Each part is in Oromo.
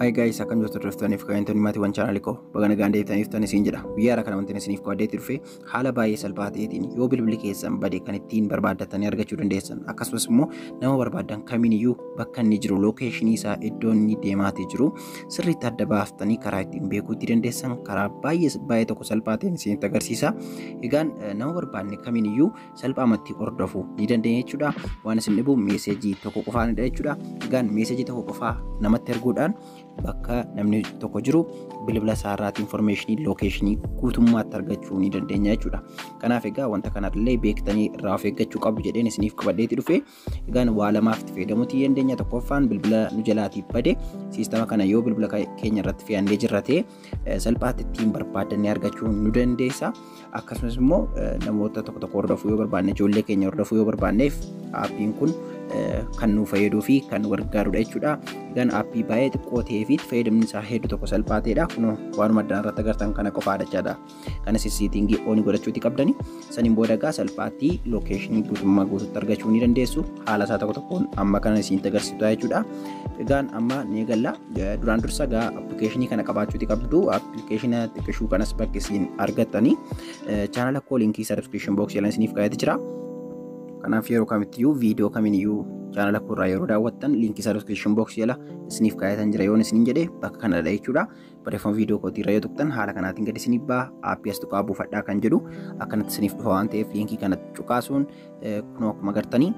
Hi guys, akkam jirtu hordoftaniif kan inni maatiiwwan chaanaalii koo baga nagaan deebitaniif tan isin jedha. Guyyaa har'a kana wanti isiniif qo'adheetti dhufe haala baay'ee salphaa ta'eetiin yoo bilbilli keessan bade kan ittiin barbaaddatanii argachuu dandeessan, akkasumas immoo nama barbaaddan kamiiniyyuu bakka inni jiru, lookeeshinii isaa, iddoo inni deemaatee jiru sirriitti adda baaftanii karaa ittiin beekuutti dandeessan karaa baay'ee baay'ee tokko salphaa ta'een isinitti agarsiisa. Egaan nama barbaanne kamiiniyyuu salphaamatti hordofuu ni dandeenya jechuudha. Waan isin dhibu meeseejii tokko qofaanidha jechuudha. Egaan meeseejii tokko qofaa namatti erguudhaan bakka namni tokko jiru bilbila isaarraati infoormeeshinii lookeeshinii guutummaatti argachuu ni dandeenya jechuudha. Kanaaf egaa wanta kanallee beektanii irraa of eeggachuu qabdu jedheen isiniif qabadheeti dhufe. Egaan waa lamaaf itti fayyadamuutii dandeenya. Tokkoffaan, bilbila nu jalaatiif bade siistama kana yoo bilbila keenya irratti fe'annee jirra ta'e salphaatti ittiin barbaadannee argachuu nu dandeessa. Akkasumas immoo namoota tokko tokko hordofuu yoo barbaanne, ijoollee keenya hordofuu yoo barbaanneef aappiin kun kan nu fayyaduu fi kan nu gargaarudha jechuudha. Egaan aappii baay'ee xiqqoo ta'ee fi fayyadamni isaa hedduu tokko salphaa ta'edha. Kunoo waanuma addaan irratti agartan kana qofaadha jechaadha. Kanas siitingii oonii godhachuuti qabdani. Saniin booda egaa salphaatti lookeeshinii guutummaa guututti argachuu ni dandeessu. Haala isaa tokko tokkoon amma kana isinitti agarsiisuudha jechuudha. Egaan amma ni eegalla. Duraan dursa egaa appilikeeshinii kana qabaachuuti qabdu. Appilikeeshina xiqqishuu kanas bakka isin argattanii chaanala koo liinkii isaa description box jala isiniif kaa'eeti jira. Kanaaf yeroo kamittiyyuu viidiyoo kamiiniyyuu chaanala koorraa yeroo daawwattan liinkii isaa description box jala isiniif kaa'etan jira yoon isiniin jedhe bakka kanadha jechuudha. Barreeffama viidiyoo kootii irra yoo tuqxan haala kanaatiin gadi isiniif ba'a. Aappii as tuqaa buufadhaa kan jedhu akkanatti isiniif dhufa waan ta'eef liinkii kana cuqaasuun kunoo akkuma agartanii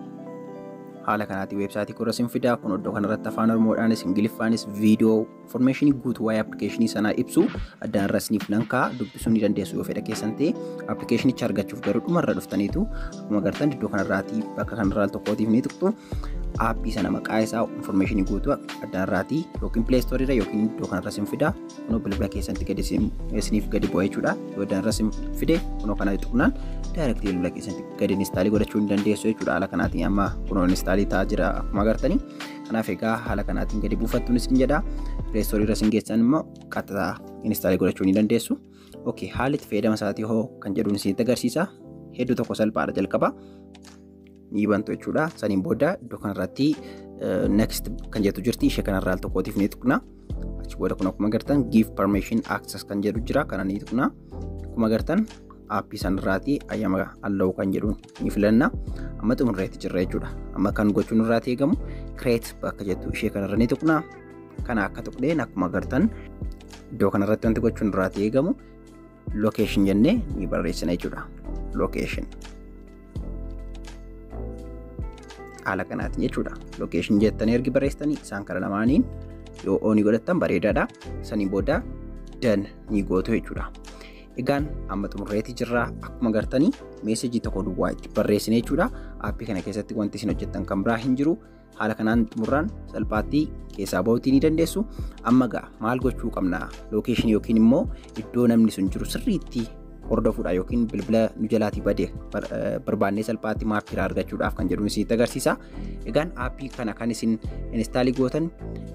haala kanaatiin weebsaayitii koorra isin fida. Kun iddoo kanarratti afaan Oromoodhaanis Ingiliffaanis viidiyoo infoormeeshinii guutuu waa'ee appilikeeshinii sanaa ibsu addaan irra isiniif nan kaa'a, dubbisuu ni dandeessu yoo fedha keessan ta'e. Appilikeeshinicha argachuuf garuu dhumarra dhuftaniitu akkuma agartan iddoo kanarraatii bakka kanarraa tokkootiif ni tuqxu. Aappii sana maqaa isaa infoormeeshinii guutuu addaan irraatii yookiin pileestoorii irra yookiin iddoo kanarra isin fida. Kunoo bilbila keessanitti gadi isiniif gadi bu'a jechuudha. Yoo addaan irra isin fide kunoo kana tuqnaan daayirektii bilbila keessanitti gadi inistaalii godhachuu ni dandeessu jechuudha. Haala kanaatiin amma kunoo inistaalii ta'aa jira akkuma agartanii. Kanaaf egaa haala kanaatiin gadi buufattuun isin jedha. Pileestoorii irra isin geessan immoo qaxxaa inistaalii godhachuu ni dandeessu. Okay, haalli itti fayyadama isaatii hoo kan jedhuun isinitti agarsiisa. Hedduu tokko salphaadha jalqaba. Ni bantu jechuudha. Saniin booda iddoo kanarratti next kan jettu jirti, ishee kanarraa al tokkootiif ni tuqna. Achi booda kun akkuma agartan give permission access kan jedhu jira, kana ni tuqna. Akkuma agartan aappii sanarraati ayyama allow kan jedhu ni filanna. Amma xumurreetti jirra jechuudha. Amma kan gochuun irraati eegamu create bakka jettu ishee kanarra ni tuqna. Kana akka tuqneen akkuma agartan iddoo kanarratti wanti gochuun irraati eegamu location jennee ni barreessina jechuudha. Location. Haala kanaatiin jechuudha. Location jettanii ergi barreessitanii isaan kana lamaaniin yoo oonii godhattan bareedaadha. Saniin booda dan ni gootu jechuudha. Egaan amma xumurreetti jirra. Akkuma agartanii meesejii tokko duwwaa itti barreessine jechuudha. Aappii kana keessatti wanti isin hojjettan kan biraa hin jiru. Haala kanaan xumurraan salphaatti keessaa bahuutii ni dandeessu. Amma gaa maal gochuu qabna? Lookeeshinii yookiin immoo iddoo namni sun jiru sirriitti hordofuudha yookiin bilbila nu jalaatii bade barbaannee salphaatti maappiirraa argachuudhaaf kan jedhu isinitti agarsiisa. Egaan aappii kana kan isin inistaalii gootan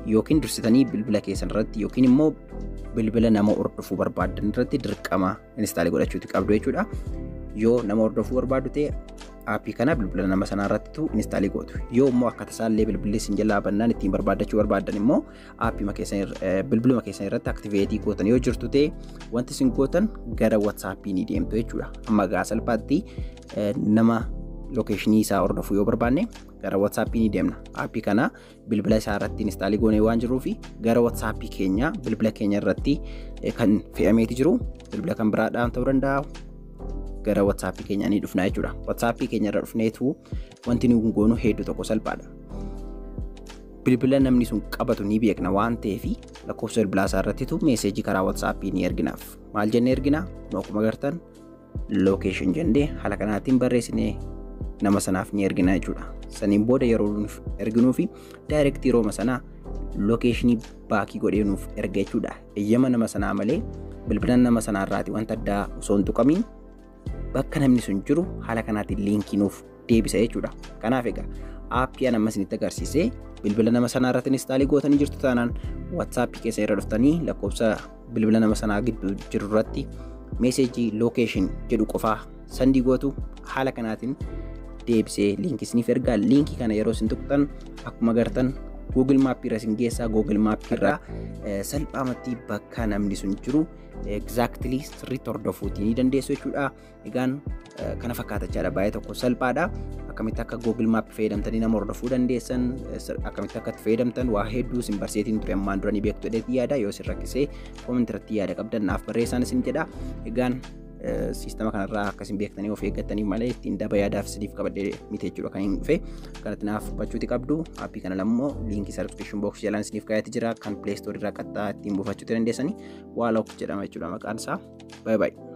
yookiin dursitanii bilbila keessan irratti yookiin immoo bilbila nama hordofuu barbaaddan irratti dirqama inistaalii godhachuuti qabdu jechuudha. Yoo nama hordofuu barbaaddu ta'e aappii kana bilbila nama sanaa irrattitu inistaalii gootu. Yoo immoo akka tasaallee bilbilli isin jalaa bannaan ittiin barbaaddachuu barbaaddan immoo aappii keessan bilbiluma keessan irratti aktiveetii gootan yoo jirtu ta'e wanti isin gootan gara WhatsAppii ni deemtu jechuudha. Amma gaa salphaatti nama lookeeshinii isaa hordofuu yoo barbaanne gara WhatsAppii ni deemna. Aappii kana bilbila isaa irratti inistaalii goonee waan jirruuf gara WhatsAppii keenya bilbila keenya irratti kan fe'ameeti jiru, bilbila kan biraadhaan ta'uu danda'a, gara WhatsAppii keenya ni dhufna jechuudha. WhatsAppii keenya irra dhufneetu wanti nu goonu hedduu tokko salphaadha. Bilbila namni sun qabatu ni beekna waan ta'eef lakkoofsa bilbilaa isaa irrattitu meeseejii karaa WhatsAppii ni erginaaf. Maal jennee ergina? Kun akkuma agartan location jennee haala kanaatiin barreessinee nama sanaaf ni ergina jechuudha. Saniin booda yeroo nuuf erginuu fi daayirektii yerooma sanaa lookeeshinii baakii godhee nuuf erga jechuudha. Eeyyama nama sanaa malee bilbila nama sanaa irraati wanta addaa osoo hin tuqamiin bakka namni sun jiru haala kanaatiin liinkii nuuf deebisa jechuudha. Kanaaf egaa aappii an amma isinitti agarsiisee bilbila nama sanaa irratti inistaalii gootanii jirtu taanaan WhatsAppii keessa irra dhuftanii lakkoofsa bilbila nama sanaa gidduu jiru irratti meeseejii location jedhu qofaa sandii gootu, haala kanaatiin deebisee liinkii isiniif ergaa. Liinkii kana yeroo isin tuqxan akkuma agartan Google Map irra isin geessaa. Google Map irraa salphaamatti bakka namni sun jiru exactly sirriitti hordofuutii ni dandeessu jechuudha. Egaan kana fakkaatachaadha, baay'ee tokko salphaadha. Akkamitti akka Google Map fayyadamtanii nama hordofuu dandeessan, akkamitti akka itti fayyadamtan waa hedduu isin barseetiin ture ammaan dura ni beektu jedheetii yaada. Yoo isin rakkisee comment irratti yaada qabdan naaf barreessaan isin jedha. Egaan siistama kanarraa akkasiin beektanii of eeggattanii malee ittiin daba yaadaaf isiniif qabadhee miti jechuudha kan hin dhufe. Kanatti naaf hubachuuti qabdu. Aappii kana lammoo liinkii subscription box jalaan isiniif kaa'eeti jira, kan Play Store irraa qaxxaa ittiin buufachuuti dandeessanii. Waalook jedhama jechuudha maqaan isaa. Bye bye.